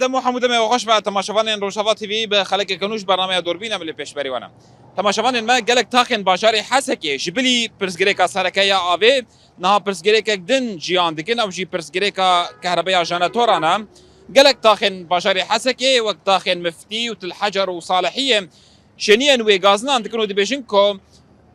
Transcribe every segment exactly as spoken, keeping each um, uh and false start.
Dem û hemû demê we xweş be, temaşevanên Rojava T V, bi xelekeke nû ji bernameya Dorbîn em li pêşberî we ne. Temaşevanên me, gelek taxên bajarê Hesekê ji bilî pirsgirêka sereke ya avê, niha pirsgirêkek din ciyan dikin, ew jî pirsgirêka kehrebeya jeneratoran e. Gelek taxên bajarê Hesekê, wek taxên Miftî û Til Hecer û Salihiyê, şêniyên wê gazinan dikin û dibêjin ku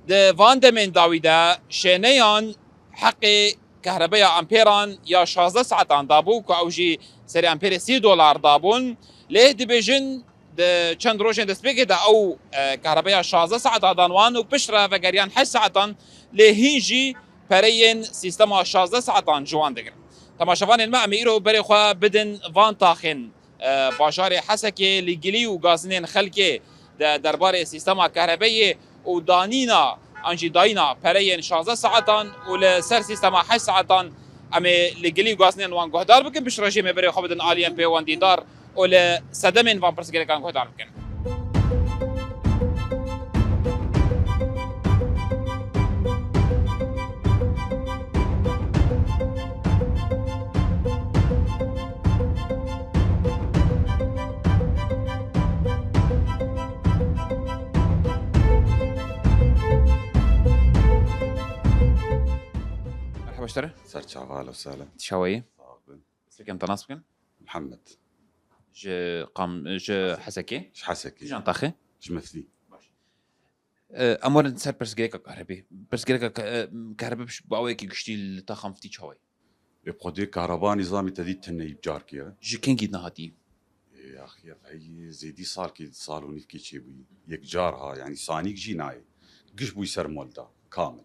di van demên dawî de şêneyan heqê kehrebeya ampêran ya şazdeh saetan dabû ku ew jî serê ampêrê sî dolar dabûn. Lê dibêjin di çend rojên destpêkê de ew, e, kehrebeya şazdeh saeta dan wan û piştre vegeriyan heşt saetan, lê hîn jî pereyên sîstema şazdeh saetan ji wan digirin. Temaşevanên me, em ê îro berê xwe bidin van taxên, e, bajarê Hesekê li gilî û gazinên xelkê de derbarê sîstema kehrebeyê û danîna an jî dayîna pereyên şazdeh saetan û li ser sîstema heşt saetan em ê li gilî û gazinên wan guhdar bikin. Piştre jî em ê berê xwe bidin aliyên pêwendîdar û li sedemên van pirsgirêkan guhdar bikin. Merhaba ji te re. Ser çava, ahlen û sehlen. Çawa yî? Sağ olun. Sirkê min te nas bikin? Mihemed. Ji qam-, ji Hesekê? Ji Hesekê. Kîjan taxê? Ji Miflî. Baş. E, em werin ser pirsgirêka kahrebê. Pirsgirêka ke-, e, kahrebê bi awayekî giştî li taxa Miftî çawa ye? Ê, bi xwedê kahreba nîzamê te dî tune yî bi carkê re. Ji kengî nehatî? Ê, axî ev heyî zêdî salkê, sal û nîvkê çêbûyî. Yek car ha, yanî sanîk jî nayê. Giş bûyî ser molda, kamil.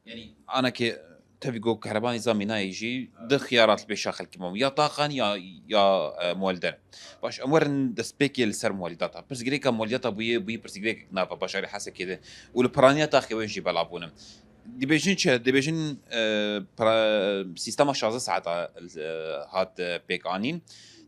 Yanî, anakê tevî ku kahreba nîzamî nayê jî, di xiyarat li pêşa xelkê me bû. Ya taxan ya, ya, e, muwelden. Baş, em werin destpêkê li ser muwelidata. Pirsgirêka muwelidata bûye, bûyî pirsgirêkek nava bajarê Hesekê de. Û li piraniya taxê wê jî belav bûne. Dibêjin çi? Dibêjin, e, pra-, sîstema şazdeh saeta, e, hat, e, pêk anîn.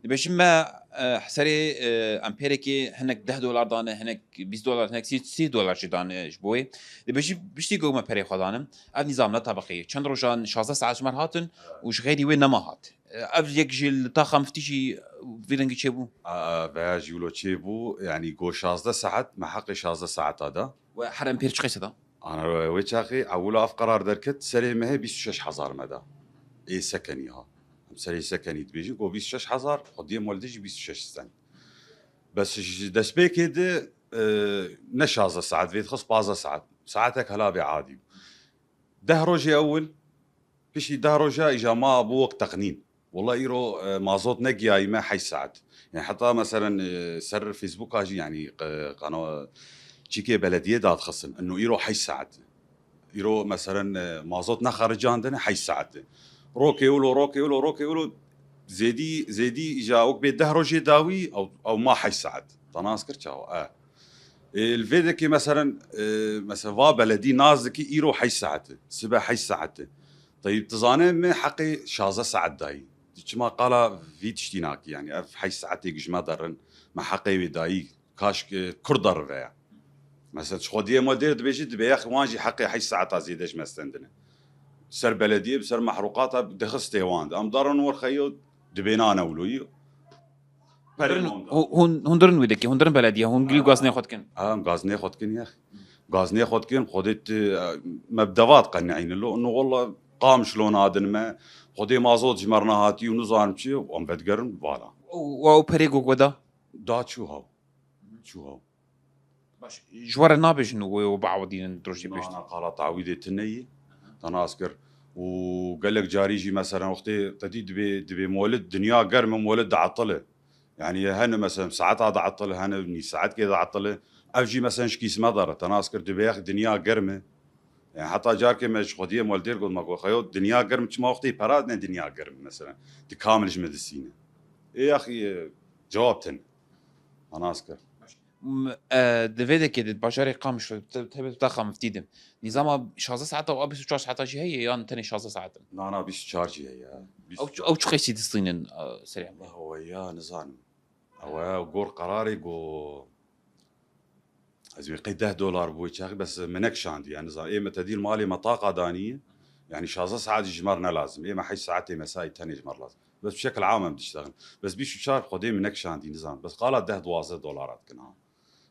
Dibêjin me, e, serê, e, ampêrekê hinek deh dolar dane, hinek bîst dolar, hinek sî, sî dolar jî dane ji bo wê. Dibêjin piştî ku me perê xwe danin, ev nîzam ne tabaqê ye. Çend rojan şazdeh saet ji me re hatin û ji xeyrî wê nema hat. E, ev yek ji li taxa Miftî jî vî rengî çêbû. A, a, veya jî wilo çêbû, yanî got şazdeh saet, me heqê şazdeh saeta da. We her ampêr çi qeyse da? Ana wê çaxê ewila ev qerar derket, serê mehê bîst û şeş hezar me da. Ê sekenî ha. Em serê sekenî dibêjin ku bîst û şeş hezar, xwediyê mol de jî bîst û şeş sen. Bes ji destpêkê de, e, ne şazdeh saet, vê dixist pazdeh saet. Saetek hela bê adî bû. Deh rojê ewil, piştî deh roja îja ma bû wek teqnîn. Wela îro, e, mazot negiyayî me heşt saet. Yani heta meselen, e, ser Facebooka jî yani, e, qana-, çîkê belediyê dadixistin. Ino îro heşt saet. Îro meselen, e, mazot nexericandine heşt saet. Rokê wilo, rokê wilo, rokê wilo zêdî, zêdî îja wek bê deh rojê dawî ew, ew ma heşt saet. Te nas kir çawa? E. Ê, li vê dekê meselen, e, mesela va beledî nas dikî îro heşt saet e, sibe heşt saet e. Teyîb, tu zanê me heqê şazdeh saet dayî. Tu çima qala vî tiştî nakî? Yani ev heşt saetê ku ji me derin, me heqê wê dayî, kaşk, e, kur derive ya. Mesela ji xwediyê me dêr dibêjî, dibê ya wan jî heqê heşt saeta zêde ji me stendine. Ser belediyê, bi ser mehrûqata dixistê wan de. Em darin wir xeyo dibê nane wilo yî. Perê Hûn, wan da. Hûn, hûn dirin wê dekê, hûn dirin belediye, hûn gilî gazinê xwe dikin. Ha, em gazinê xwe dikin ya. Gazinê xwe dikin, Xwedê tu, e, me bi deva diqenînin lo. No walla qamş lo nadin me. Xwedê mazot ji me re nehatî û nizanim çi, em vedigerin vala. Û, û ew perê ku we da? Da çû haw. Çû haw. Baş, ji we re nabêjin û wê biawidînin di rojê pêş de? Na, na, qala tawîdê tune yî. Te nas kir. Û gelek carî jî, meselen, wextê te dî dibê, dibê molid, dinya germ e, molid dietile. Yani, hene, meselen, saeta dietile, hene nîv saetkê dietile. Ev jî, meselen, ji kîs me dere. Te nas kir, dibê yex dinya germ e. Yani, heta carkê me ji xwediyê moldêr got, me got, xeyo, dinya germ, çima wextê pera ne dinya germ, meselen. Di kamil ji me disîne. Ê, yaxî, e, cewab tune. Te nas kir. M-, e, di vê dekê de, di bajarê Qamişlo, te-, tebe taxa Miftî de, nîzama şazdeh saeta û a bîst û çar saeta jî heye, yan tenê şazdeh saet in? Na, na, bîst û çar jî heye. Ew, ew çi qeysî distînin, e, serê em? Ew ya, nizanim. Ew ya, gor qerarê go, ez wê qey deh dolar bû çaxî, bes minek şandiye, nizanim. Ê me te dî li malê me taqa daniye, yani şazdeh saet jî ji me re ne lazim. Ê me heşt saetê mesai tenê ji me re lazim. Bes bi şekil am em diştexin. Bes bîst û çar Xwedê min nekişandî, nizam. Bes qala deh duwazdeh dolara dikin ha.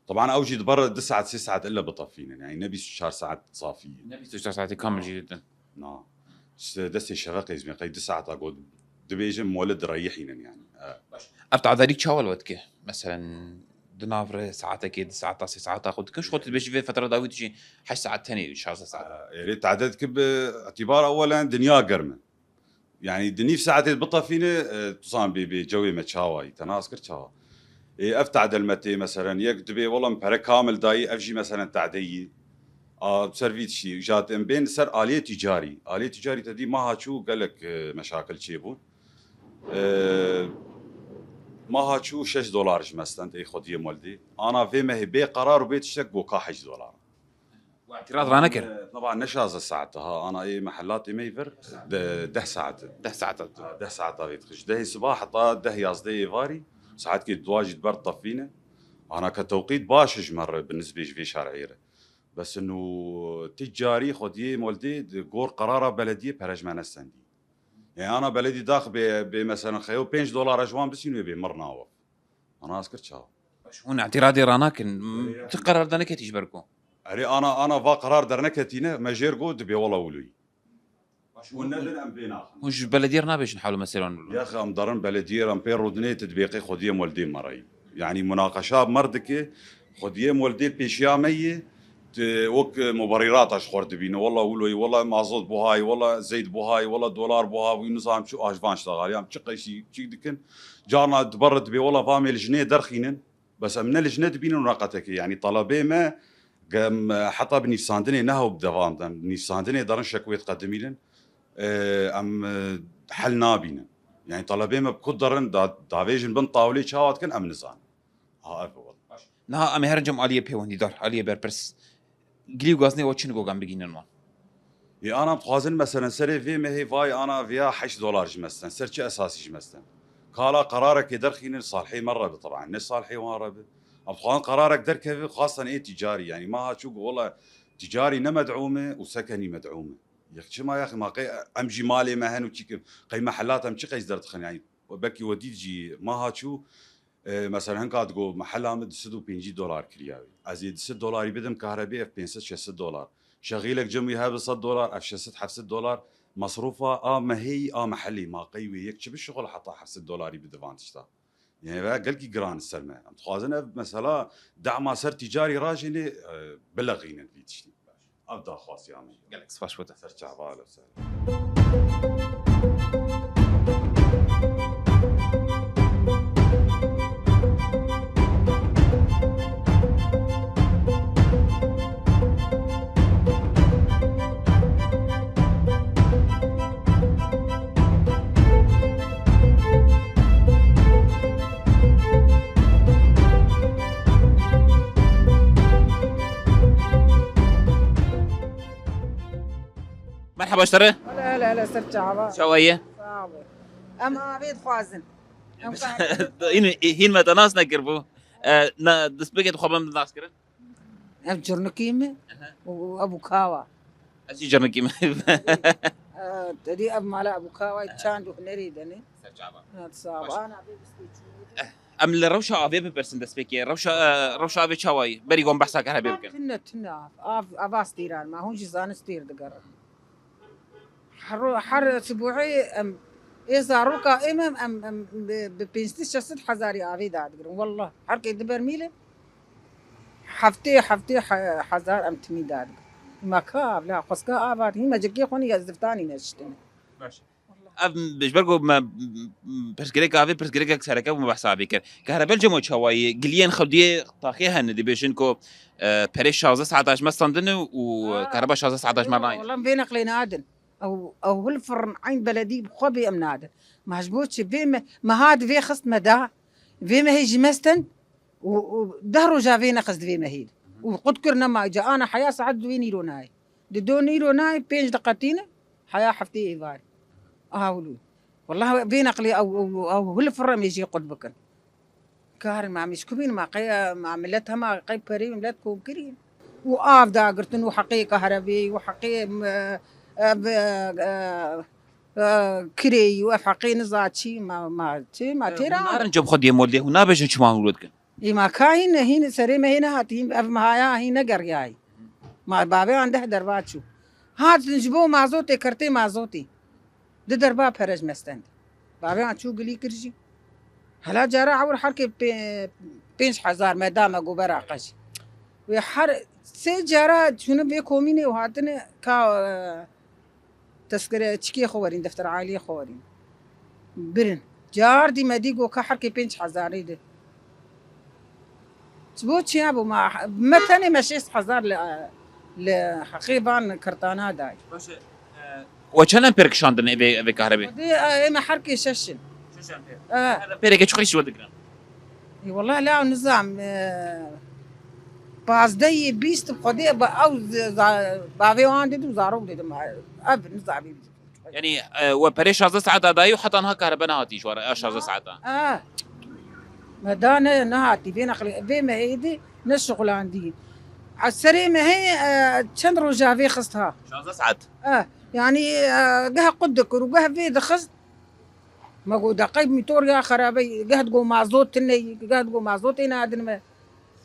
Taban ew jî di ber du saet, sê saet ille bitefînin. Yani ne bîst û çar saet safî ye. Ne bîst û çar saetî kamil jî didin. Na. İşte destê şeveqê zimê qey du saeta got dibêjin mole direyihînin yani. Evet. Ev tadalî çawa li we dike? Meselen di nav re saetekê, du saeta, sê saeta xwe dikin. Ji xwe tu dibêjî vê fetra dawî tu jî heşt saet tenê, şazdeh saet. Ê, êrê tade dike bi îtîbara ewelen dinya germ e. Yani di nîv saetê bitefîne, e, tu zan bê, bê cewê me çawa yî, te nas kir çawa. Ê, ev tadel me tê, meselen, yek dibê, wela min pere kamil dayî, ev jî, meselen, tadeyî. A, ser vî tiştî, ja em bên ser aliyê tîcarî. Aliyê tîcarî te dî maha çû gelek, e, meşakil çêbûn. E, maha çû şeş dolar ji me stend, ê xwediyê moldê. Ana vê mehê bê qerar û bê tiştek boka heşt dolar. We îtîraz ranekir? E, taban ne şazdeh saet ha, ana ê mehelatê me yî vir de, deh saet. Deh saet. Ha, deh saet avê dixij. Dehê siba heta deh yazdeh êvarî, saetkê dua jî diber tefîne. Ana ke tewqît baş e ji me re bi nisbê ji vê şer'ê re. Bes inu tîcarî xwediyê moldê di gor qerara belediyê pere ji me nestendî. Yani ana beledî dax bê, bê meselen xeyo pênc dolara ji wan bisîn wê bê mir nawe. Ana ez kir çawa? Baş, hûn îtîradê ranakin. Erê, tu qerar de neketî ji ber ku? Erê ana, ana va qerar derneketîne, me jêr got dibê wela wilo yî. Baş, hûn nedin em vê naxin. Hûn ji belediyê re nabêjin hal û meselên wilo? Yax em derin belediyê re em pê rûdinê tu dibê qey xwediyê moldê me re yî. Yani munaqeşa mer dike, xwediyê moldê pêşiya me yê, tu wek muberîrata ji xwe re dibîne. Wela wilo yî, wela mazot buha yî, wela zeyt buha yî, wela dolar buha bû, nizam çi aj van ştaxal. Em çi qeşî çi dikin? Carna di ber re dibê wela va em ê li jinê derxînin. Bes em ne li jine dibînin û ne qetekê. Yanî telebê me, em heta bi nîvsandinê ne hew bi devam de. Em nîvsandinê derin şekwê diqedimînin. E, em, e, hel nabînin. Yanî telebê me bi ku derin da, davêjin bin tawlê çawa dikin em nizanin. Ha, ev e wela. Niha em ê herin cem aliyê pêwendîdar, aliyê berpirs. Gilî û gazinê we çi nigogan bigihînin wan? Ê, ana em dixwazin, meselen, serê vê mehê vay ana viya heşt dolar ji me sten. Ser çi esasî ji me sten? Kala qerarekê derxînin salhê me re bi, teban, ne salhê wan re bi. Em dixwazin qerarek derkeve, xasten ê tîcarî. Yanî maha çû got, wela tîcarî ne med'ûm e û sekenî med'ûm e. Yek çima yax, ma qey em jî malê me hen û çîkim. Qey mehelat em çi qey ji derdixin? Yanî belkî we dît jî maha çû, E, mesela hinka digo, mehela min du sed û pêncî dolar kiriya wê. Ez ê du sed dolarî bidim kahrebê, ev pênc sed şeş sed dolar. Şexîlek cem wî hebe sed dolar, ev şeş sed heft sed dolar. Mesrûfa a mehê yî, a mehelê ma qey wê yek çi bişixul heta heft sed dolarî bide van tişta. Yani ve gelkî giran ser me. Em dixwazin ev mesela dema ser tîcarî rajênê, e, bileqînin vî tiştî. Ev daxwaziya min. Gelek spas bo te. Ser çava, ehle we sehlen. Merhaba ji te re. Hele, hele, hele, ser çava. Çawa ye? Sağ ol. Em avê dixwazin. Em hîn, hîn me te nas nekiribû. E, na, destpêkê dixwazim nas kirin. Ev cirnikî min û ev û kawa. Ez jî cirnikî min. E, te dî ev mala ev û kawa çand û hunerî de ne. Ser çava. Ha, sağ ol. Baş. Ana, bê biskê çû. Em li rewşa avê bipirsin destpêkê. Rewşa, e, rewşa avê çawa ye? Berî gon behsa kahrebe bikin. Tune, tune av. Av, ava stîran ma. Hûn jî zanin stîr digerin. Her, her sibuhê em, ê zaroka ê me em, em, em bi, bi pênc sed şeş sed hezarî avê dadigirin. Wallah, her kê diber mîle, heftê, heftê he-, hezar em timî dadigirin. Ma ka, la, xweska ava, hîn me cikê xwe ne, ez ziftanî neştine. Baş. Ev, ji ber ku me, m, pirsgirêk avê, pirsgirêkek sereke bû, me behsa avê kir. Kahrebe li cem we çawa ye? Giliyên xwediyê taxê hene, dibêjin ku, e, perê şazdeh saeta ji me standine û kahreba şazdeh saeta ji me nayne. Wala vê neqlê nadin. Ew, ew hil firin eyn beledî bi xwe bê em nadin. Ma ji bo çi? Vê me, meha di vê xist me da. Vê mehê ji me stand û, û deh roja vê neqist vê mehê. Û qut kir nema ca ana heya saet di wê nîro nayê. Di do nîro nayê, pênc diqetîne, heya heftê êvarî. Aha wilo. Wallah vê neqlê ew, ew, ew hil firin em ê jê qut bikin. Karin ma em ji ku bîn ma qey, ma millet hema qey perê millet kom kirî. Û av dagirtin û heqê kahrebê û heqê, em, e, e, e, Kirêyî û ev heqê niza çî, ma, ma çi, ma têra. Hûn narin cem xwediyê moldê, hûn nabêjin çima hûn wilo dikin? Ê ma ka hîn, hîn serê me hê nehatî, hîn ev mehaya hîn negeriyayî. Ma bavê an deh derva çû. Hatin ji bo mazotê, kertê mazotê. Di derva pere ji me stend. Bavê an çû gilî kir jî. Hela cara ewr herkê pê-, pênc hezar me da me go bera qe jî. Wê her sê cara çûne vê komînê û hatine ka, e, tezkere çikê xwe werîn, defter ailiyê xwe werîn. Birin. Car dî me dî go ka herkê pênc hezarî de. Ji bo çiya bû ma, me tenê me şêst hezar li, li heqê van kirtana dayî. Baş e, e, we çend em pêr kişandin ê vê, vê kahrebê? Dê, e, ê me herkê şeş in. Şeş em pêr. E. Her pêrekê çi xwîş we digirin? Ê, wela la nizam, e, pazdehê bîst xwedê ba-, ew z-, za-, bavê wan didin û zarok didin. Ev nizamî. Yanî, e, we perê şazdeh saeta dayî û heta niha kahrebe nehatî ji we re, ya şazdeh saeta? Ah. Me da ne, nehatî, vê nexlê, vê mehê de ne şixulandî. A serê mehê, e, çend roja vê xist ha. Şazdeh saet? Ah, yanî, e, geh qut dikir û geh vê dixist. Me got, deqey motor ya xerabe, geh digo mazot tune, geh digo mazotê nadin me.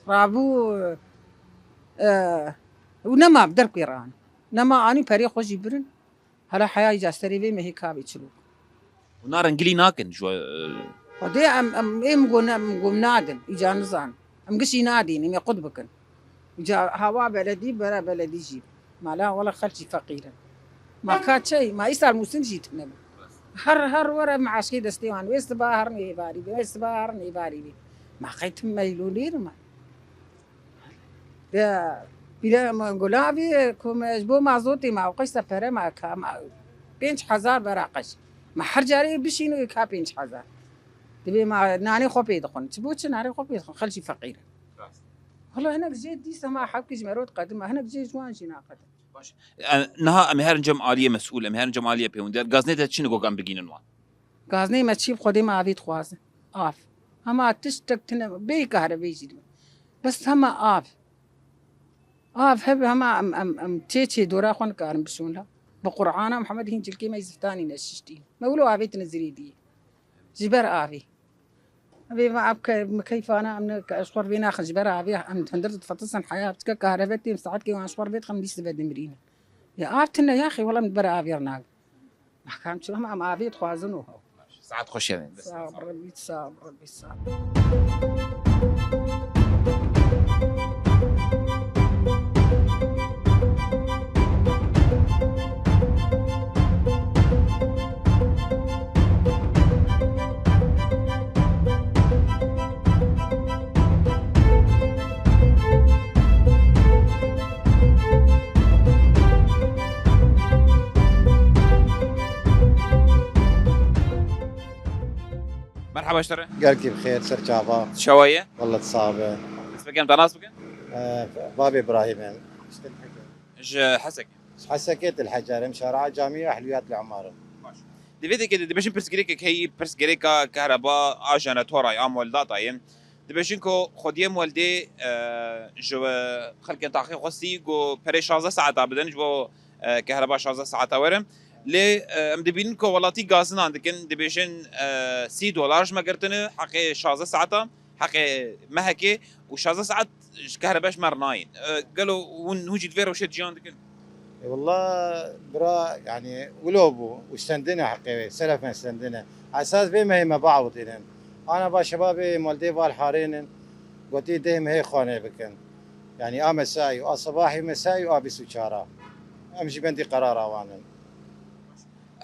Rabû, e, û nema derkê ran. Nema anî perê xwe jî birin. Hela heya îca serê vê mehê kavê çilo. Hûn narin gilî nakin ji we, e, Xwedê em, em, ê min got ne, min got nadin, îca nizan. Em gişî nadîn, em ê qut bikin. Îca hawa beledî, bera beledî jî. Mala wela xelkî feqîr in. Ma ka çey, ma îsal mûsim jî tune bû. Her, her were meaşkê destê wan. Wê siba herin êvarî bê, wê siba herin êvarî bê. Ma qey tim meylûnîr me. De, pîre me gulavî, ku me ji bo mazotê me, ew qeysa pere me ka, me pênc hezar bera qeş. Me her carê bişîn û ka pênc hezar. Divê me nanê xwe pê dixwin. Çi bo çi nanê xwe pê dixwin? Xelkî feqîr in. Rast. Wala hinek jê dîsa me hewkî ji me re diqedin, me hinek jê ji wan jî naqedin. Baş. E, niha em herin cem aliyê mesûl, em herin cem aliyê pêwendiyar. Gaznê te çi nigogan bigînin wan? Gaznê me çî bi Xwedê me avê dixwazin. Av. Hema tiştek tune bê kahrebê jî dibe. Bes hema av. Av hebe hema em, em, em çê çê dora xwe nikarin bişon la. Bi Qur'ana Muhammed hîn cilkê me ziftanî neşiştî. Me wilo avê tine zirê dî. Ji ber avê. Evê va ev ke, me keyfana em ne, ke ez xwe vê naxin ji ber avê em hundir difetisin heya. Çike kahrebe têm saetkê wan ji xwe vê dixin dîs dibe dimirîne. Ya av tine yaxê wela em ber avê nagin. Mahkam çi, em, em avê dixwazin û. Saet xweş e. Sağ ol, Rebî, sağ ol, Rebî, sağ ol. Merhaba ji te re. Gelkî bi xêr, ser çava. Çawa ye? Wallah sax be. Dest pê kem, te nas bikin? Ee, Babê Ibrahîm im. Ji Hesekê. Ji Hesekê Til Hecer im, şara Camî Ehliyat li Umar im. Baş. Di vê dekê de dibêjin pirsgirêkek heyî, pirsgirêka kehreba a jenetorayê, a moldata ye. Dibêjin ku xwediyê moldê, e, ji xelkên taxê xwestî ku perê şazdeh saeta bidin ji bo, e, kehreba şazdeh saeta were. Lê, e, em dibînin ku welatî gazinan dikin, dibêjin, e, sî dolar ji me girtine, heqê şazdeh saeta, heqê mehekê û şazdeh saet ji kehrebe ji me re nayên. E, gelo hûn, hûn jî di vê rewşê de jiyan dikin? E, wela bira, yani, wilo bû û stendine heqê wê, selefen stendine. Esas vê mehê me biawitînin. Ana va şebabê moldê va li harênin, gotî dê mehê xanê bikin. Yani, a mesai û a sebahî mesai û a bîst û çar a. Em jî bendî qerara wan in.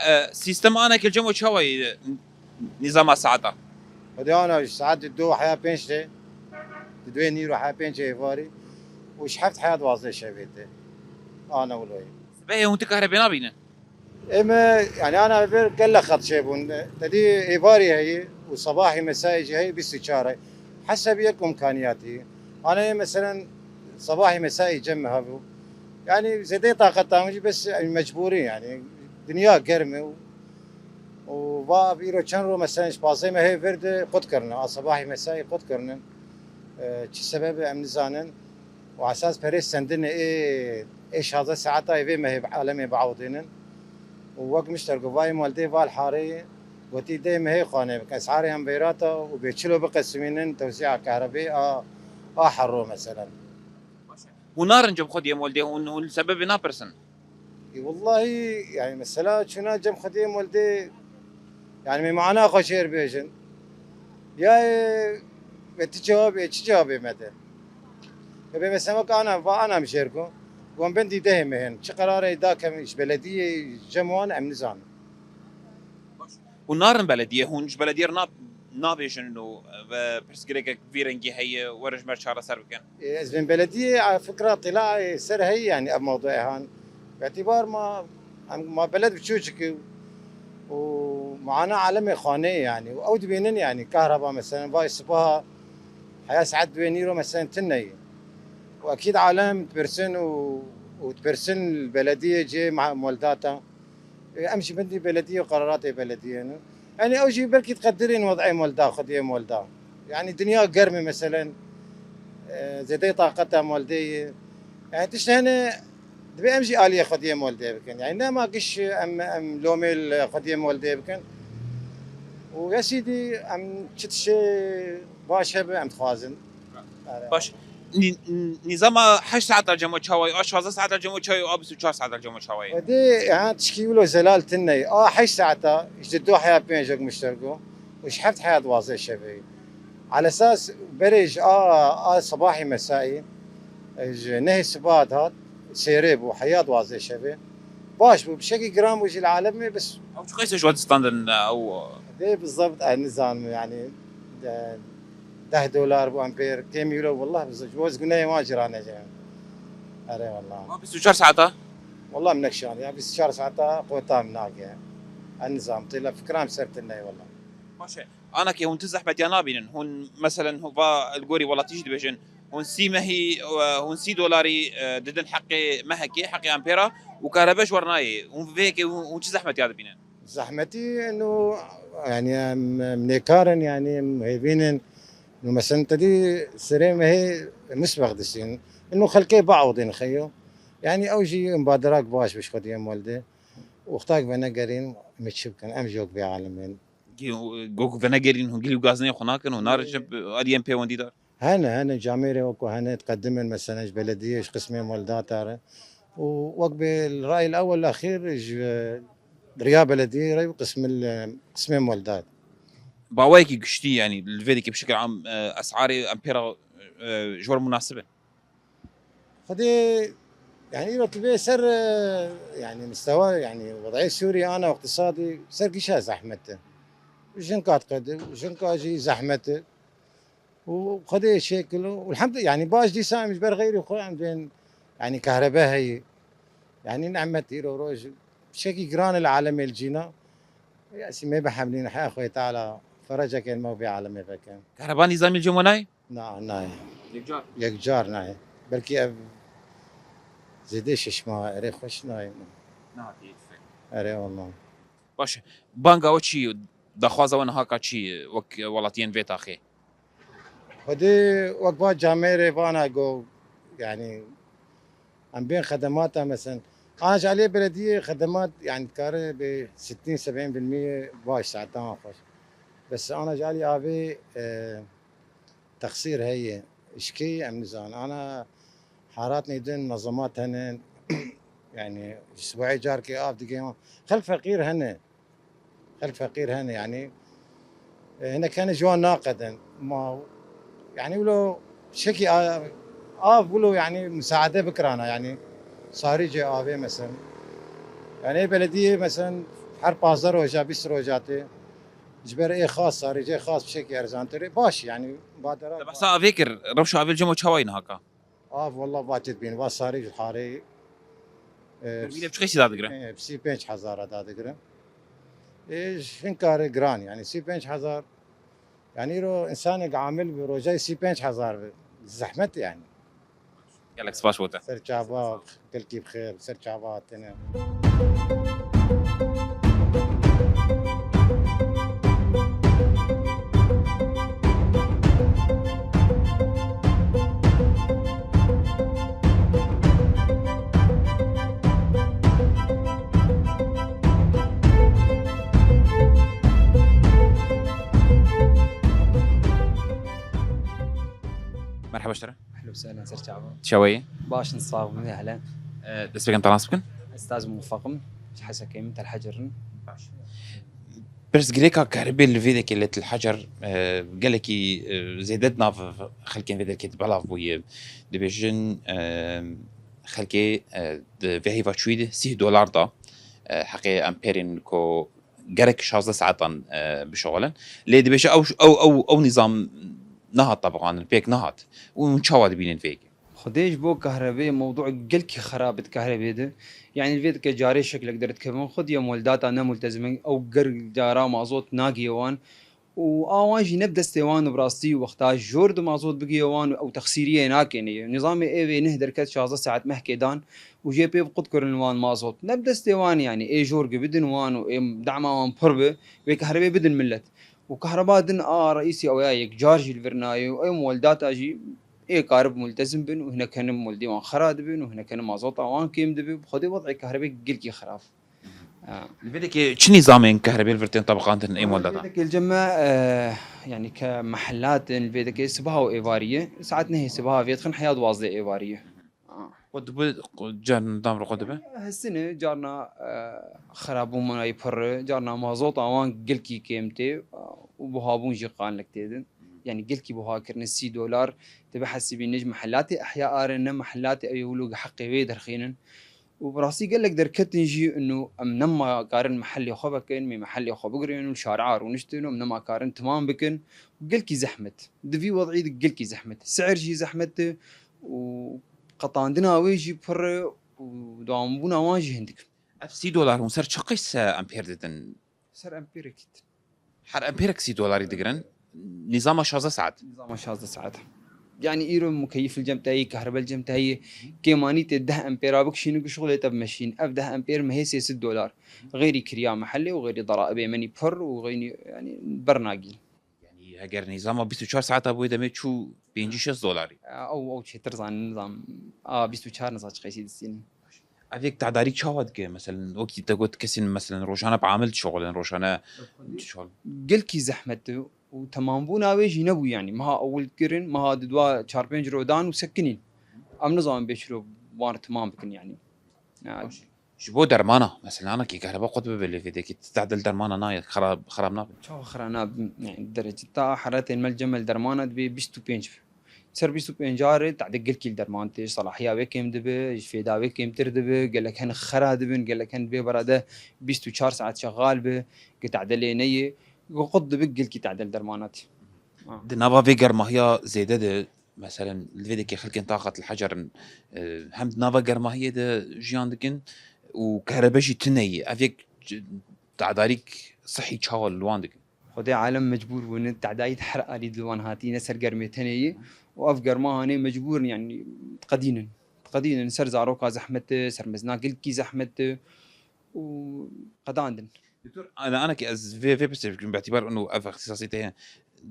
E, sîstem aneke cem û çawa ye, e, nîzama saeta? Xwedê ana ji saet du heya pênc de, di duê nîro heya pênc êvarî û ji heft heya duwazdeh şevê de. Ana wilo ye. Sibehê hûn ti kahrebe nabînin? Ê me, yani ana vir gele xet çêbûn. Tedî êvarî heye û sebahî mesai jî heye bîst û çar e. Heseb yek imkaniyatî. Ana yê meselen sebahî mesai cem me hebû. Yani zêdeyê taqeta min jî bes mecbûrî yani. Dinya germ e û, û va îro çend ro meselen ji pazdeh mehê vir de qut kirine. A sebahî mesai qut kirine. E, çi sebeb e em nizanin. Û esas perê sendine ê, ê şazdeh saeta ê vê mehê bi alemê biawdênin. Û wek mişter ku vayê moldê val harê, gotî dê mehê xanê bike, esharê em vêrata û bê çilo biqesimînin tewzîa kahrebê a, a herro meselen. Hûn narin cem xwediyê moldê, hûn, hûn li sebebê napirsin? Ê, wellahî, yani mesela çûna cem xwediyê moldê, yani me mana xwe jêr bêjin. Ya ê, ve ti cevabê, çi cevabê me de? Ya bê mesela wek ana, va ana em jêr ku, wan bendî dehê me hên. Çi qerarê da kem ji belediyê, cem wan em nizanin. Hûn narin belediyê, hûn ji belediyê re na-, nabêjin û ve pirsgirêkek vî rengî heye, werin ji me re çareser bikin? Ê, ez bên belediyê, a, fikra tila, ê, ser heye, yani ev mewduê han. Bi îtîbar ma, em, ma beled biçûçik û ma ana alemê xaneyê, yani. Û ew dibînin, yani, kahraba, meselen, vay sibaha heya saet duê nîro, meselen, tune ye. Û ekîd alem dipirsin û, û dipirsin belediyê cê ma-, moldata. E, em jî bendî belediyê û qeraratê belediyê ne. Yani ew jî belkî diqedirên wed'ê molda, xwediyê molda. Yani dinya germ e meselen, e, zêdeyê taqeta moldê ye. Yani tişt hene dibê em jî aliyê xwediyê moldê bikin. Yani nema giş em, em lomê li xwediyê moldê bikin. Û ya sîdî em çi tişê baş hebe em dixwazin. Baş. Nî-, nîzama heşt saeta cemo çawa ye, a şazdeh saeta cemo çawa ye, a bîst û çar saeta cemo çawa ye? Xwedê, ha, tişkî wilo zelal tune ye. A heşt saeta, ji du heya pênc wek mişter got, û ji heft heya duwazdeh şevê ye. Alesas berê ji a, a sebahî mesaî, ji nehê sibaha dihat, sêrê bû, heya duwazdeh şevê. Baş bû, bi şekî giran bû jî li alemê, bes. Ew çi qeysê ji we distandin, ew? Xwedê bi zebt ez nizanim, yani, de, deh dolar bû empêr, kêm euro, wallah, ji bo ez gunehê wan jî ranecem. Erê, wallah. Ma bîst û çar saeta? Wallah, min nekişand, ya bîst û çar saeta qota min nake. Ez nizam, têla fikra min ser tune, wallah. Baş e. Anakê hûn ti zehmetiya nabînin? Hûn, meselen, hûn va li gorî welatî jî dibêjin, hûn sî mehî, e, hûn sî dolarî, e, didin heqê mehekê, heqê empêra û karebe ji we re nayê. Hûn vê yekê hûn, hûn çi zehmetiya dibînin? Zehmetî, eno, yani, em, em nêkar in, yani, em hêvîn in. Eno, meselen, te dî serê mehê misbex disîn. Eno, xelkê biewdin xeyo. Yani, ew jî mubaderak baş bi ji xwediyê moldê. Wextak venegerîn, em ê çi bikin? Em jî wek vê alimên. Gî-, gok venegerîn, hûn gilî û gazinê xwe nakin, hûn narin cem aliyên pêwendîdar? Hene, hene camêrê weko hene, diqedimin, meselen, ji belediyê, ji qismê moldata re. Û wek bê li rayî li ewel axîr ji riya belediyê re û qismil-, qismê moldat. Bi awayekî giştî, yanî li vê dikê bi şekil am, e, esarê em pê re, e, ji we re munasib in? Xwedê, yanî îro tu bê ser, e, yanî mistewa, yanî wed'ê Sûrî ana îqtisadî ser gişa zehmet e. Jinka diqede, jinka jî zehmet e. Û Xwedê şekil û elhamdülillah, yanî baş dîsa em ji ber xeyrî xwe em dên, yanî kahrebe heye. Yanî nehmet îro roj şekî giran e li alemê li cîna. Ya sî me bihemlîn heya Xwedê Teala ferecekên me û vê alemê veke. Kahreba nîzamî li cem we nayê? Na, nayê. Yekcar? Yekcar nayê. Belkî ev zêdê şeş mah erê xweş nayê. Nehatiye tiştek. Erê wallah. Baş e. Banga we çi, daxwaza we niha ka çi wek welatiyên vê taxê? Xwedê wek va camêrê vana go, yani, em bên xedemata, mesen, ana ji aliyê belediyê xedemat, yani, dikare bê sitîn sebîn filmiyê baş, saetan xweş. Bes ana ji alî avê, e, texsîr heye. Ji kê em nizanin. Ana haratnê din mezemat hene, yani, ji sibahê carkê av digihên. Xelk feqîr hene. Xelk feqîr hene, yanî, e, hinek hene ji wan naqedin. Ma, yanî, wilo şekî a-, av wilo, yanî, misaade bikirana, yanî, sarîcê avê, meselen. Yanî, belediyê, meselen, her pazdeh roja, bîst roja tê. Ji ber ê xas, sarîcê xas bi şekî erzantir e. Baş, yanî, badera. Te behsa avê kir, rewşa avê li cem we çawa ye niha ka? Av, wallah, va çi dibîn, va sarî ji harê, e, Mîle bi çi qeysî dadigire? E, bi sî pênc hezar a dadigire. E, ji hin karê giran, yani sî pênc hezar. Yani îro insanek amil bi rojayê sî pênc hezar bi. Zehmet yani. Gelek spas bo te. Ser çava, gelkî bi xêr, ser çava hatine. Selen ser çava. Çawayê? Baş in, sax bin, hele. E, dest pêkim te nas bikin? Estaz Muwefeq im. Ji Hesekê min, Telhecer in. Baş. Pirsgirêka keribê li vê derkê li Telhecer, e, gelekî, e, zêde di nav xelkên vê derkê de belav bûye. Dibêjin, e, xelkê, e, di vê heyva çûyî de sî dolar da, e, heqê em pêrên ku gerek şazdeh saetan, e, bişuxulin. Lê dibêje ew, ew, ew, ew nîzam nehat tebiqandin, pêk nehat. Û hûn çawa dibînin vê yekê? Xwedê ji bo kahrebê mewdû gelkî xerab di kahrebê de. Yanî vê dike carê şeklek derdikevin. Xwedî em weldata ne multezim in. Ew ger cara mazot nagiye wan. Û a wan jî ne bi destê wan, bi rastî wexta jor di mazot bigiye wan û ew texsîriyê nakin. Nîzamê ê vê neh derket şazdeh saet mehkê dan û jê pê bi qut kirin wan mazot. Ne bi destê wan, yanî ê jor gi bidin wan û ê dema wan pir bi, wê kahrebê bidin millet. Û kahreba din a reîsî ew ya yekcar jî li vir nayê û ê muweldata jî ê karib multezim bin û hinek henin muweldê wan xera dibin û hinek henin mazota wan kêm dibe. Bi xwedê wed'ê kahrebê gelkî xerab. Ha. Li vê dekê çi nîzamên kahrebê li vir tên tebiqandin ê muweldata? Li vê dekê li cem me, e, yanî ke mehellat in, li vê dekê sibaha û êvarî ye. Saet nehê sibaha vê dixin heya duwazdeh êvarî ye. Qut dibe, qu-, carna dam re qut dibe? Hestine, carna, e, xerabûn manayî pir e, carna mazota wan gelkî kêm tê, e, û buhabûn jî qanek tê din. Yanî gelkî buha kirine sî dolar, tu bihesibî ne ji mehelatê ehya arin, ne mehelatê ew ê wilo heqê wê derxînin. Û bi rastî gelek derketin jî û em nema karin mehelê xwe vekin, mê mehelê xwe bigirên û li şari'a rûniştin û em nema karin timam bikin. Û gelkî zehmet. Di vî wed'î de gelkî zehmet. Si'ir jî zehmet e û qetandina wê jî pir e û dewambûna wan jî hindik. Ev sî dolar hûn ser çi qîse em pêr didin? Ser em pêrekî din. Her em pêrek sî dolarî digirin. Nîzama şazdeh saet. Nîzama şazdeh saet. Yanî îro mukeyif li cem te heye, kahrebe li cem te heye. Kêmanî tê deh empêra bikişînin ku şixulê te bimeşîn. Ev deh empêr mehê sê sed dolar. Xeyrî kiriya mehelê û xeyrî deraibê menî pir û xeyrî, yanî, bernagîn. Yanî heger nîzama bîst û çar saeta bûyê demê çû pêncî şêst dolarî. Ew, ew çêtir zanin nizam. A bîst û çar niza çi qeysî distînin. Ev yek tedarî çawa dike? Meselen, wekî te got kesên, meselen, rojane bi amil dişuxulin, rojane dişuxulin. Gelkî zehmet e û temambûna wê jî nebû, yanî meha ewil kirin, meha di dua çar pênc ro dan û sekinîn. Em nizanin bê çilo wan re temam bikin, yanî. Ya. Baş. Ji bo dermana, mesela, anakî kahreba qut bibe lê vê dekî, ti tedil dermana nayê, xera-, xerab nabe. Çawa xera nabe? Yani, dereceta heratên mel cemel dermana dibê bîst û pênc be. Ser bîst û pênc re tade gelkî li derman tê, ji salahiya wê kêm dibe, ji fêda wê kêmtir dibe, gelek hin xera dibin, gelek hin bê berade bîst û çar saet şexal be, ki tade lê neyê, ku qut dibe gelkî tade li dermana tê. Ha. Di nava vê germahiya zêde de, meselen, li vê dekê xelkên taqet li Hecer in, e, hem di nava germahiyê de jiyan dikin û kerebe jî tune ye. Ev yek c-, tedarîk sihî çawa li wan dikin? Xwedê alem mecbûr bûne, tedayî di her alî di wan hatî, ne ser germê tenê ye. Û ev germahanê mecbûr in, yanî diqedînin. Diqedînin ser zaroka zehmet e, ser mezina gelkî zehmet e û qedandin. Doktor, ana, ana ki ez vê, vê pirsê bikim, bi îtibar û ev îxtisasê te ye.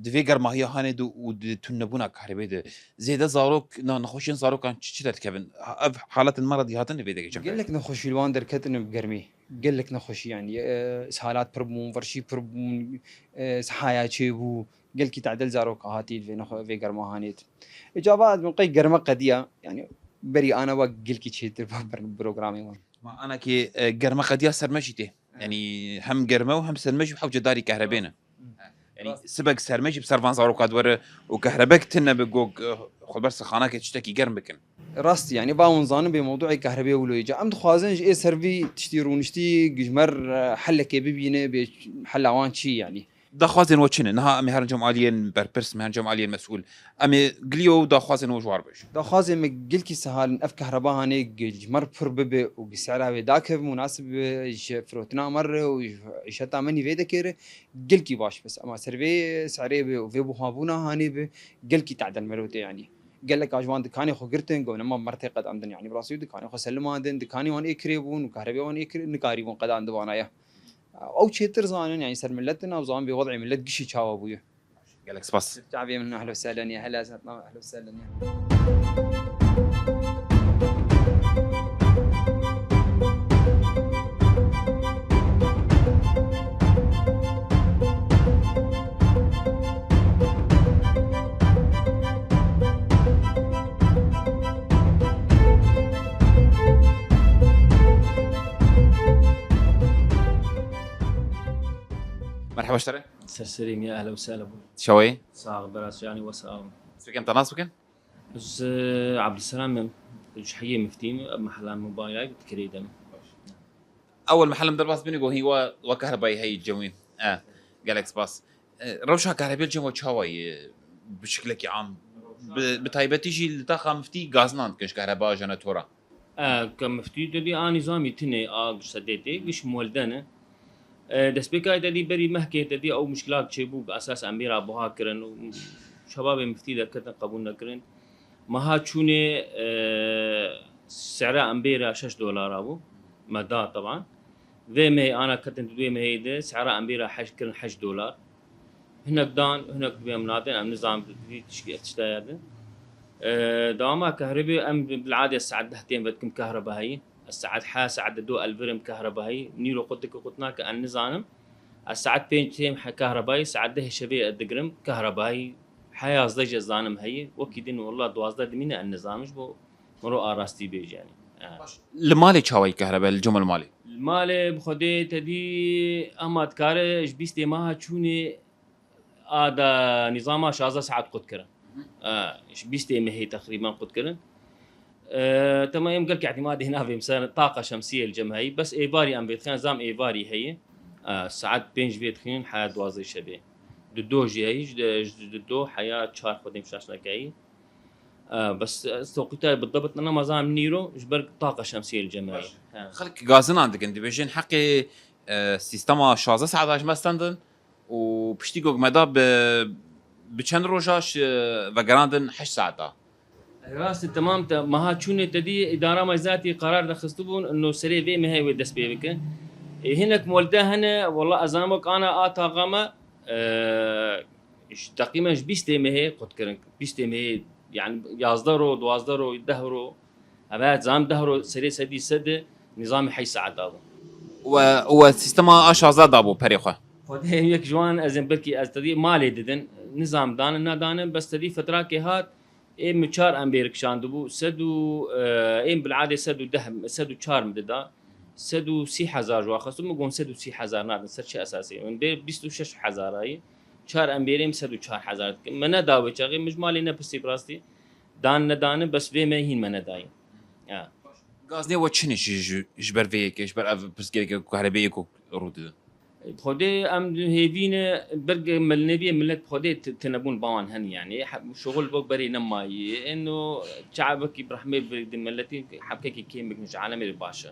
Di vê germahiya hanê de û di tunebûna kahribê de, zêde zarok, na, nexweşiyên zarokan çi, çi derdikevin? Ha, ev haletên me re dî hatin vê de geçen. Gelek nexweşî li wan derketin bi germê. Gelek nexweşî, yanî, e, ishalat pir bûn, verşî pir bûn, e, sihaya çêbû, gelkî tedil zarok hatî li vê nexwe-, vê germahanê de. Îcaba ez min qey germe qediya, yanî, berî ana wa gelkî çêtir ba ber-, programê wan. Ma ana ki, e, germe qediya serme jî tê. Evet. Yanî hem germe û hem serme jî hewce darî kehrebê ne. Yanî sibek serme jî bi ser van zaroka diwere û kehrebek tune bi gog, e, xwe ber sixanakê tiştekî germ bikin. Rast, yanî, va hûn zanin bê mewduê kahrebê wilo ye. Em dixwazin ji ê ser vî tiştî rûniştî ji me re, e, helekê bibîne, bê hela wan çi, yanî. Daxwazên we çi ne? Niha em ê herin cem aliyên berpirs, em ê herin cem aliyên mesûl. Em ê giliyo û daxwazên we ji war bêjin. Daxwazên me gelkî sehal in, ev kehreba hanê gi ji me re pir bibe û gi sehra wê dakeve, munasib be ji firotina me re û ji îşeta me nî vê dekê re. Gelkî baş bes. Ema ser vê serê be û vê buhabûna hanê be, gelkî tedel merotê, yanî. Gelek a ji wan dikanê xwe girtin, got, nema mertê qedandin, yanî, bi rastî dikanê xwe selimandin, dikanê wan ê kirê bûn û kahrebê wan ê kirê, nikarîbûn qedandin vana ya. Ew çêtir zanin, yanî, ser milet din, ew zanin bê wed'ê milet gişî çawa bûye. Gelek spas. Çavê min, ehlo sehlen ya, hela ez hatna, ehlo sehlen ya. Çawa ji te re? Ser serê me, ehla û sehla bû. Çawa yî? Sax, beras, yanî we sax. Dest pê kim, te nas bikin? Ez, e, Abdulselam im. Ji heyê Miftî me, mehela Mubayrak, di kirê de me. Ewil mehel em derbas bîne, got hîn we, we kehrebayî heyî cem wî. E, gelek spas. E, rewşa kehrebê li cem we çawa ye? Bi şiklekî am. Bi, bi taybetî jî li taxa Miftî gazinan dikin ji kehreba jenetora. E, ke Miftî te dî a nîzamî tune a sedê tê, giş molde ne. E, destpêka te dî berî mehkê te dî ew muşkila çêbû, bi esas embêra buha kirin û şebabê Miftî derketin qebûl nekirin. Meha çûnê, e, sera embêra şeş dolara bû. Me da teban. Vê mehê ana ketin di wê mehê de sera embêra heş kirin heşt dolar. Hinek dan, hinek dibê em nadin, em nizanin di tişkî ev tişta ya din. E, dewama kehrebê em bi, bilade saet deh tên vedikim kehreba heyî. Ez saet he, saet de do elvirim kehreba heyî. Nîro qut dike qut nake, em nizanim. Ez saet pênc têm he kehrebayî, saet dehê şevê ez digirim kehreba heyî. He yazdeh jî ez zanim heyî. Wekî din wela duwazdeh dimîne, em nizanim ji bo Miro a rastî bêje, yanî. Ha. Baş. Li malê çawa ye kehrebe, li cem li malê? Li malê bi Xwedê te dî, ema dikare ji bîstê meha çûnê a da nîzama şazdeh saet qut kirin. Hı hı. Ha, ji bîstê mehê teqrîben qut kirin. E, tema em gelkî îtîmadê navêm ser taqa şemsiyê li cem heyî. Bes êvarî em vê dixin, zam êvarî heye. E, saet pênc vê dixin, heya duwazdeh şevê. Di do jî heyî, ji, ji di do heya çar Xwedê şaş nekeyî. E, bes, e, toqîta bi debit nema zam nîro, ji ber taqa şemsiyê li cem heyî. Baş. He. Xelk gazinan dikin, dibêjin heqê, e, sîstema şazdeh saeta ji me stendin û piştî ku me da bi, bi çend roja ji vegerandin heşt saeta. Rast e, temam te, meha çûnê te dî îdara me zatî qerar de xistibûn, ino serê vê mehê wê dest pê bike. E, hinek molde hene, wela ez zanim wek ana a taxa me, e, ji teqrîben ji bîstê mehê qut kirin. Bîstê mehê, yani yazdeh ro, duwazdeh ro, deh ro. Eve zam deh ro serê sedî sed e, nîzamî heşt saeta bû. We, we sîstema a şazdeh dabû perê xwe. Xwedê yek ji wan ez ê belkî ez te dî malê didin. Nizam danin, nedanin, bes te dî fetrakê hat, ê min çar embêr kişandibû, sed û, e, ê min bil'adê sed û deh, sed û çar min dida. Sed û sî hezar ji wan xwestin, min got sed û sî hezar nadin, ser çi esasê? Min bê bîst û şeş hezar ayî, çar embêrê min sed û çar hezar dikin. Me neda wê çaxê, min ji malê nepirsî bi rastî. Dan nedanin, bes vê me hîn me nedayî. Ya. Gazinê we çi ne ji, ji, ji ber vê yekê, ji ber ev pirsgirêkê ku herebê yê ku rû dide? Xwedê em hêvî ne, ber ge-, mil-, neviyê millet Xwedê ti-, tinebûn bawan hen yani. He-, şoxul bo berê nemayî. Eno çavekî bi rehmê bi di milletî hebkekî kêm bikin ji alemê de baş e.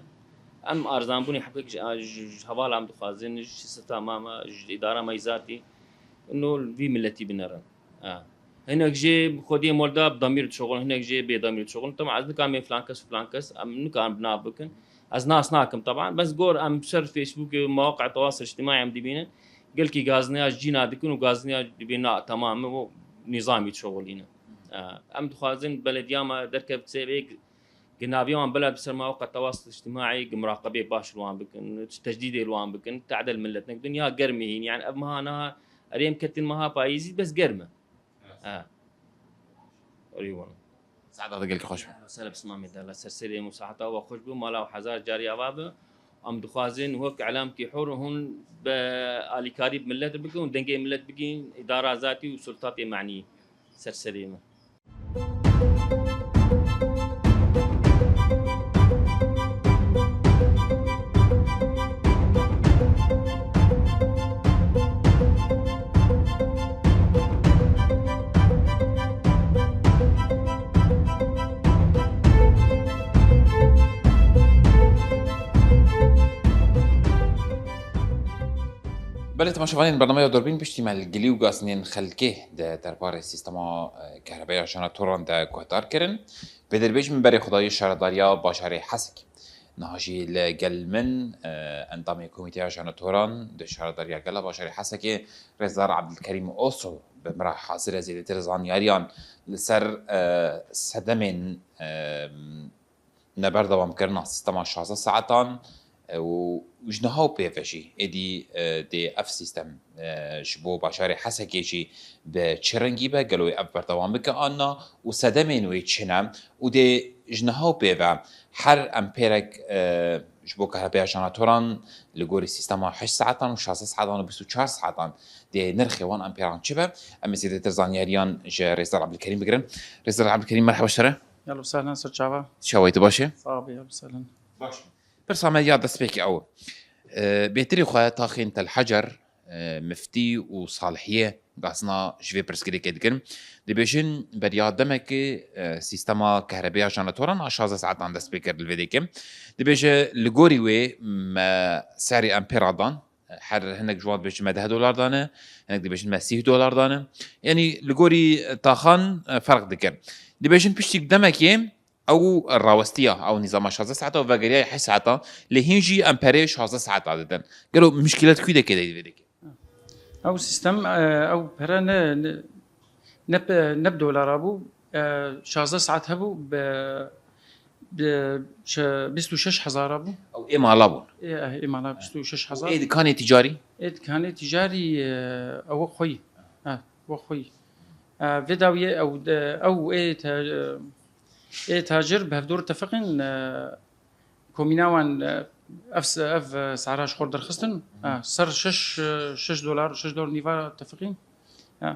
Em arzanbûnê hebkek ji, ji, ji hevala em dixwazin, ji sifta mama, ji îdara me zatî. Eno vî milletî binerin. Ha. Hinek jê xwediyê molda bi damîr dişoxin, hinek jê bê damîr dişoxin. Tema ez nikarim bê filan kes û filan kes, em nikarin bi nav bikin. Ez nas nakim teban. Bes gor em ser Facebookê û mewaqa tewasil îctîmaî em dibînin. Gelkî gazneya ji cîna dikin û gazneya dibê na temam e û nîzamî dişoxilîne. Ha. Em dixwazin belediya me derkevt sê vê gi-, ginaviya wan bela bi ser mewaqa tewasil îctîmaî gi muraqebê baş li wan bikin, tecdîdê li wan bikin, tehdê li millet nekin. Ya germê hîn, yani ev meha niha erê em ketin meha payîzî bes germ e. Ha. Orî wan. Saeta te gelkî xweş be. Sere bi silamê de, ser serê me û saeta we xweş be. Mala we hezar carî ava be. Em dixwazin wek îlamkî hur hûn bi alîkarî bi millet bikin û dengê millet bigîn îdara zatî û sultatê manî ser serê me. Belê temaşevanên bernameya Durbîn, piştî me li gilî û gazinên xelkê di derbarê sîstema, e, kehrebeya jeneratoran de guhdar kirin. Vê derbêj min berê xwedayî şaredariya bajarê Hesekê. Niha jî li gel min, e, endamê Komîteya Jeneratoran di şaredariya gela bajarê Hesekê, Rêzdar Ebdulkerîm Oso, bi min re hazir e zêdetir zanyariyan li ser, e, sedemên, e, neberdewamkirina sîstema şazdeh saetan, e, û ji niha û pê ve jî êdî, e, dê ev sîstem, e, ji bo bajarê Hesekê jî bi çi rengî be, gelo wê ev berdewam bike an na û sedemên wê çi ne û dê ji niha û pê ve her empêrek, e, Ji bo kahrebeya janatoran li gorî sîstema heşt saetan û şazdeh saetan û bîst û çar saetan dê nirxê wan amperan çi be? Em ê zêdetir zanyariyan ji Rêzdar Ebdulkerîm bigirin. Rêzdar Ebdulkerîm, merheba ji te re. Ehlen û sehlen, ser çava. Çawa yî, tu baş î? Sax bî, ehlen û sehlen. Baş. Pirsa me ya destpêkê ew e. Bêtirî xwe taxên Tel Hecer, e, Miftî û Salihiyê gazina ji vê pirsgirêkê dikin. Dibêjin beriya demekê, e, sîstema kehrebeya janatoran a şazdeh saetan dest pê kir li vê dêkê. Dibêje li gorî wê me serê empêra dan. Her hinek ji wan dibêjin me deh dolar dane, hinek dibêjin me sîh dolar dane. Yanî li gorî taxan, e, ferq dike. Dibêjin piştî demekê ew rawestiya, ew nîzama şazdeh saeta û vegeriya heşt saeta, lê hîn jî emperê şazdeh saeta didin. Gelo mişkîlet kû de kê de vê dikê? Ew sîstem, e, ew pere ne, ne, ne pe-, ne bi dolara bû, e, şazdeh saet hebû, bi, bi şe-, bîst û şeş hezara bû. Ew ê mala bûn? Ê, eh, ê mala bîst û şeş hezar. Ê dikanê tîcarî? Ê dikanê tîcarî, e, ew xweyî. Ha, we xweyî. E, vê dawiyê ew de, ew ê te-, ê tacir bi hevdor tefiqin, e, komîna wan, e, ev se-, ev, e, sehra ji xwe derxistin. E, ser şeş, e, şeş dolar, şeş dolar nîva tefiqîn. E,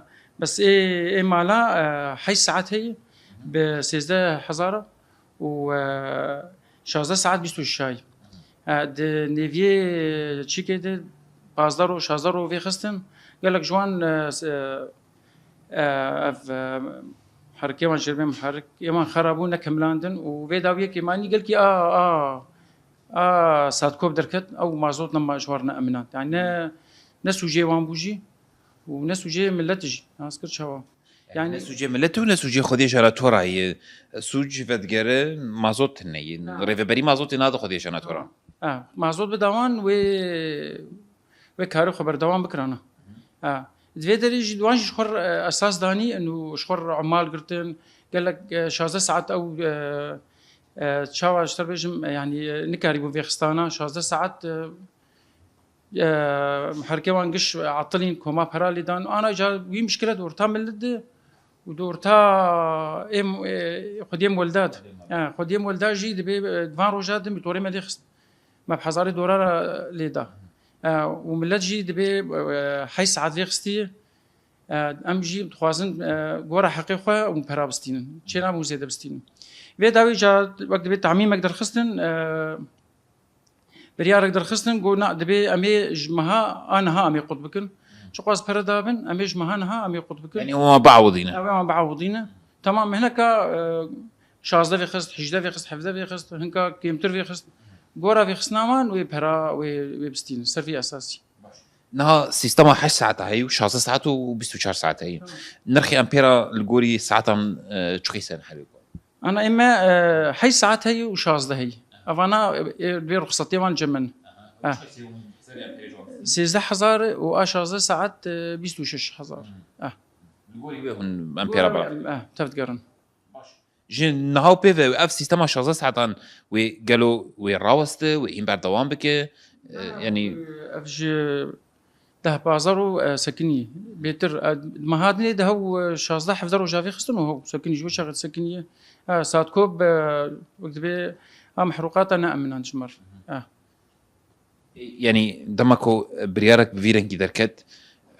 bes ê, ê mala, e, heşt saet heye bi sêzdeh hezar û, e, şazdeh saet bîst û şeş ay. E, di nêviyê çîkê de pazdeh ro, şazdeh ro vêxistin. Gelek ji wan, e, s-, e, e, ev, e, herikê wan jêrbê muherikê wan xera bû, nekimilandin û vê dawiyê kêmanî gelkî a, a, a Sadkop derket, ew mazot nema ji war neeminand. Yani ne, ne sûcê wan bû jî û ne sûcê millet jî. Nas kir çawa? Yani Yani ne sûcê millet û ne sûcê xwediyê janatora ye. Sûc vedigere mazot tune ye. Ha. Rêveberî mazotê nade xwediyê janatora. Ha, mazot bide wan wê, wê karê xwe berdewam bikirana. Ha. Di vê derê jî wan jî ji xwe re, e, esas danî û ji xwe re umal girtin. Gelek, e, şazdeh saet ew, e, e, çawa ji te bêjim, e, yani, e, nikarîbûn vêxistana. Şazdeh saet, e, e, herkê wan giş etilîn, koma pera lê dan. Ana ca wî mişkilet orta millet de û di orta êm, e, xwediyê welda de. E, xwediyê welda jî dibê, e, di van roja de motorê me lê xist. Me bi hezarê dolara lê da. E, û millet jî dibê, e, heşt saet vê xistiye. E, em jî dixwazin, e, gora heqê xwe û pera bistînin. Çênabin û zêde bistînin. Vê dawî ca wek dibê tamîmek derxistin, e, biryarek derxistin, got, na, dibê em ê ji meha a niha em ê qut bikin. Çiqas pere dabin, em ê ji meha niha em ê qut bikin. Yanî wan biewidîne. Ew ê wan biewidîne. Tamam, hineka, e, şazdeh vêxist, hejdeh vêxist, hevdeh vêxist, hinka kêmtir vêxist. Gora vêxistina wan wê pera wê, wê bistînin, ser vî esasî. Niha sîstema heşt saeta heye û şazdeh saet û bîst û çar saet heye. Tamam. Nirxê empêra li gorî saetan, e, çi qîsen herê ku? Ana ê me, e, heşt saet heye û şazdeh heye. Evana, e, e, vê ruxsatê wan cem in. Aha. Ha. Çi qîsê hûn serê empêrê ji wan distînin? Sêzdeh hezar û a şazdeh saet, e, bîst û şeş hezar. Hmm. Ha. Li gorî wê hûn empêra bera. Ha, tev digerin. Baş. Ji niha û pê ve ev sîstema şazdeh saetan wê gelo wê raweste, wê hîn berdewam bike? E, Ha, yanî ev ji deh pazdeh ro, e, sekinî. Bêtir, e, meha dinê de hew, e, şazdeh hevdeh roja vê xistin û hew sekinî, ji wê çaxê sekiniye. E, Sadkop, e, wek dibê a mehruqata ne eminan ji me re. E. Yanî dema ku biryarek bi vî rengî derket,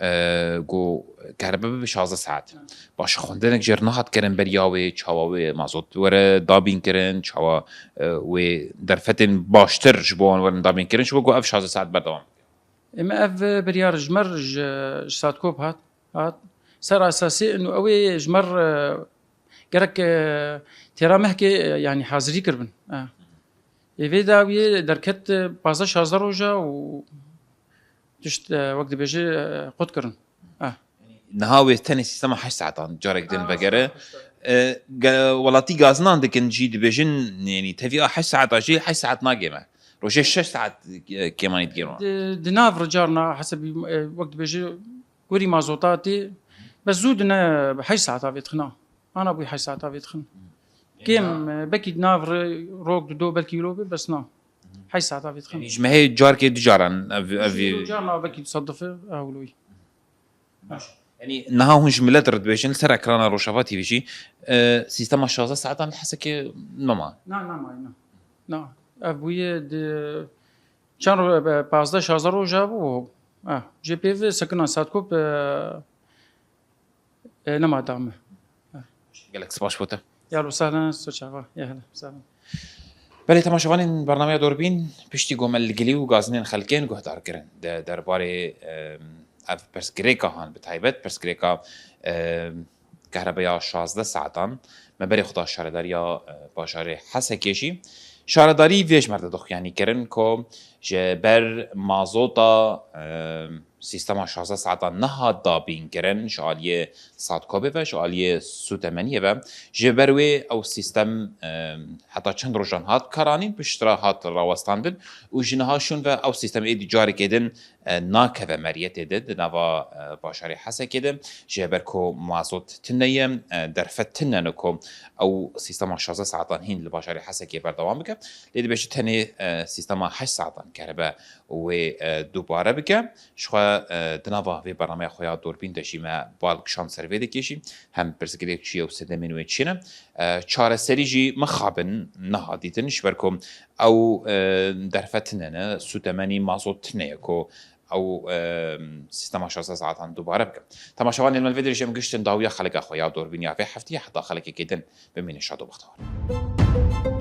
e, ku kerebe bibe şazdeh saet. Baş, xwendinek jê re nehat kirin beriya wê, çawa wê mazot were dabîn kirin, çawa, e, wê derfetên baştir ji bo wan werin dabîn kirin, ji bo ku ev şazdeh saet berdewam bike. Ê me ev biryar ji me re ji, ji Sadkop hat, hat. Ser esasê û ew ê ji me re, e, gerek, e, têra mehkê, e, yanî hazirî kiribin. E. Ê vê dawiyê derket, e, pazdeh şazdeh roja û tişt, e, wek dibêje, e, qut kirin. E. Niha wê tenê sîstema heşt saetan carek din Ha, vegere. heşt saet. E, ge-, welatî gazinan dikin jî dibêjin, yanî tevî a heşt saeta jî heşt saet nagê me. Rojê şeş saet, e, kêmanî digê me. Di, di nav re carna hesebî, e, wek dibêje gorî mazota tê. Bes zû dine heşt saeta vê dixina. Ana bûyî heşt saeta vê dixin. Kêm, e, belkî di nav re rok dido belkî wilo be, bes na. Heşt saeta vê dixin. Yanî ji mehê carkê du caran ev, ev Ji carna belkî sedife, ew wilo. Baş. Yanî niha hûn ji milet re dibêjin, li ser ekrana Rojava T V jî, e, sîstema şazdeh saetan li Hesekê nema. Na, nema, na. Na. Ev bûye di çend ro-, e, pazdeh şazdeh roja bû. Ah, jê pê ve sekina Sadkop, e, e, nema dame. Gelek spas bo te. Ya lo sehlen, so çava. Ya hele, sehlen. Belê, temaşevanên bernameya Dorbîn, piştî ku me li gilî û gazinên xelkên guhdar kirin di derbarê, e, ev pirsgirêka han, bi taybet pirsgirêka, e, kehrebeya şazdeh saetan, me berê xwe da şaredariya, e, bajarê Hesekê jî. Şaredarî vê ji me re dixuyanî kirin ku ji ber mazota, e, sîstema şazdeh saetan nehat dabînkirin ji aliyê Sadkopê ve, ji aliyê Sûtemeniyê ve. Ji ber wê ew sîstem, e, heta çend rojan hat karanîn, piştre hat rawestandin û ji niha şûn ve ew sîstem êdî carekê din, e, nakeve meriyetê de di nava, e, bajarê Hesekê de. Ji ber ku mazot tune ye, e, derfet tune ne ku ew sîstema şazdeh saetan hîn li bajarê Hesekê berdewam bike. Lê dibêje tenê, e, sîstema heşt saetan kerebe wê, e, dubare bike. Ji xwe, e, di nava vê bernameya xwe ya Dorbîn de jî me bal kişand ser vê dekê jî. Hem pirsgirêk çi ye û sedemên wê çi ne. E, çareserî jî mixabin neha dîtin, ji ber ku ew, e, derfet tune ne, sûtemenî mazot tune ye ku ew, e, sîstema şazdeh saetan dubare bike. Temaşevanên me, li vê derê jî em gihiştin dawiya xeleka xwe ya Dorbîn ya vê heftiyê, heta xelekekê din bimînin şad û bextewar.